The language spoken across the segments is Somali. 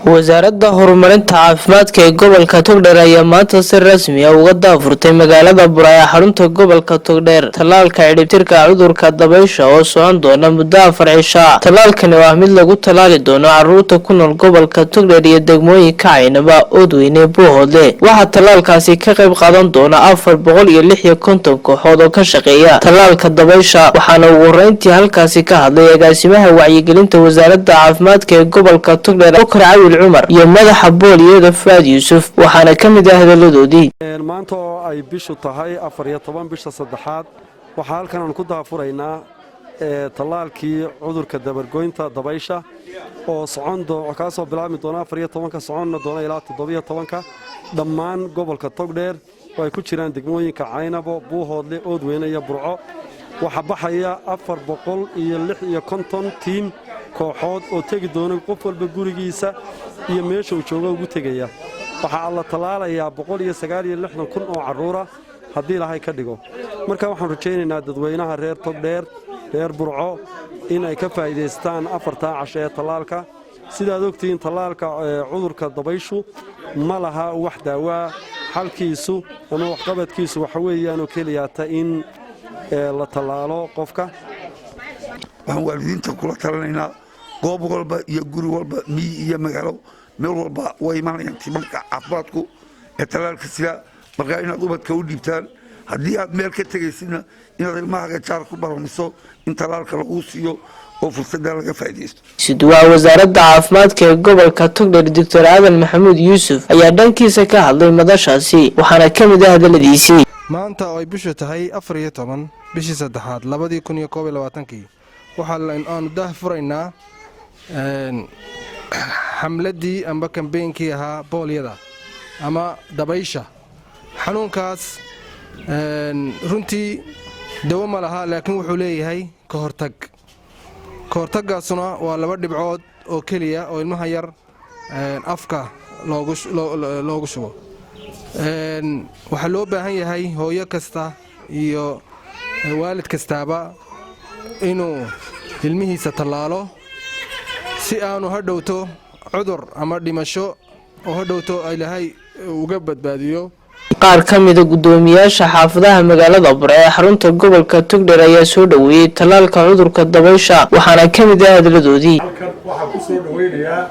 Wasaaradda Horumarinta Caafimaadka ee gobolka Togdheer ayaa maanta si rasmi ah uga daahfurtay magaalada Burco ee xarunta gobolka Togdheer tallaalka cidhibtirka cudurka dabaysha oo socon doona muddo 4 cisha. Tallaalkani oo ah mid lagu tallaali doono caruurta ku nool gobolka Togdheer iyo degmooyinka Caynaba, Oodweyne, Buuhoodle. Waxaa tallaalkaasi ka qayb qaadan doona 456 kooxood oo ka shaqeeya tallaalka dabaysha. Waxaana ugu horeyntii halkaasi ka hadlay agaasimaha wacyigelinta wasaaradda caafimaadka ee gobolka Togdheer, Bokar Cawil Cumar, iyo madaxa booliyada, Fuaad Yuusuf. Waxaana ka mid ah hadaladoodii: Maanta oo ay bishu tahay 14 bisha saddexaad, waxaa halkan aan ku daahfuraynaa tallaalkii cudurka dabargoynta dabaysha oo socon kaasoo bilaabmi doona 14-ka, soconna doona ilaa 17-ka, dhammaan gobolka Togdheer oo ay ku jiraan degmooyinka Caynabo, Buuhoodle, Oodweyne iyo Burco. Waxaa baxaya 456 tiim kooxood oo tegi doona qof walba gurigiisa iyo meesha uu joogo ugu tegaya. Waxaa la tallaalayaa 169,000 oo carruura haddii Ilaahay ka dhigo. Marka waxaan rajaynaynaa dadweynaha reer Togdheer, reer Burco, in ay ka faa'iidaystaan afartaa casho ee tallaalka. Sidaad ogtihiin, tallaalka cudurka dabayshu ma laha wax daawaa. Xalkiisu ama waxqabadkiisu waxa weeyaanoo keliyaata in la tallaalo qofka. Waxaan waalidiinta kula talinaynaa goob walba iyo guri walba, miyi iyo magaalo, meel walba way imanayaan timanka caafimaadku ee tallaalka sida. Markaa inaad ubadka u dhiibtaan, haddii aad meel ka tegaysidna inaad ilmahaga jaar ku balamiso in tallaalka laguu siiyo oo fursadda laga faa'iidaysto. Isuduwaha wasaaradda caafimaadka ee gobolka Togdheer, Doctor Aadan Maxamuud Yuusuf, ayaa dhankiisa ka hadlay madashaasi. Waxaana ka mid ah hadaladiisii: Maanta oo ay bishu tahay 14 bishii saddexaad 2021-kii, waxaa aanu daah furaynaa xamladdii amba kambeynkii ahaa boolyada ama dabaysha. Xanuunkaas runtii dawo ma laha, laakiin wuxuu leeyahay ka hortag. Ka hortaggaasuna waa laba dhibcood oo keliya oo ilmaha yar afka loogu shubo. Waxaa loo baahan yahay hooyo kasta iyo waalid kastaaba inuu ilmihiisa tallaalo si aanu hadhowto cudur ama dhimasho oo hadhowto Ilaahay uga badbaadiyo. Qaar ka mida guddoomiyaasha xaafadaha magaalada Burco ee xarunta gobolka Togdheer ayaa soo dhoweeyey tallaalka cudurka dabaysha. Waxaana ka mid ah hadaladoodii: Halkan waxaan ku soo dhaweynayaa,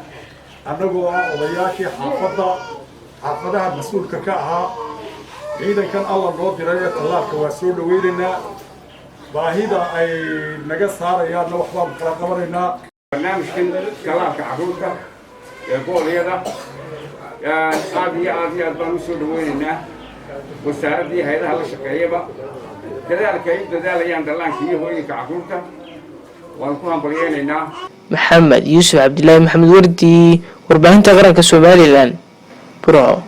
annagoo ah odayaashii xaafadda, xaafadaha mas-uulka ka ahaa, ciidankan Alla noo diray ee tallaalka. Waa soo dhaweynaynaa, baahida ay naga saarayaanna waxbaanu kala qabanaynaa. Barnaamijkan tallaalka carruurta ee boolyada aad iyo aad iyo aad baan u soo dhaweynaynaa. Wasaaraddii hay-adaha la shaqeeyaba dadaalka ay u dadaalayaan dhallaanka iyo hooyinka carruurta waan ku hambalyeynaynaa. Maxamed Yuusuf Cabdilaahi, Maxamed Wardi, warbaahinta qaranka Somaliland, Burco.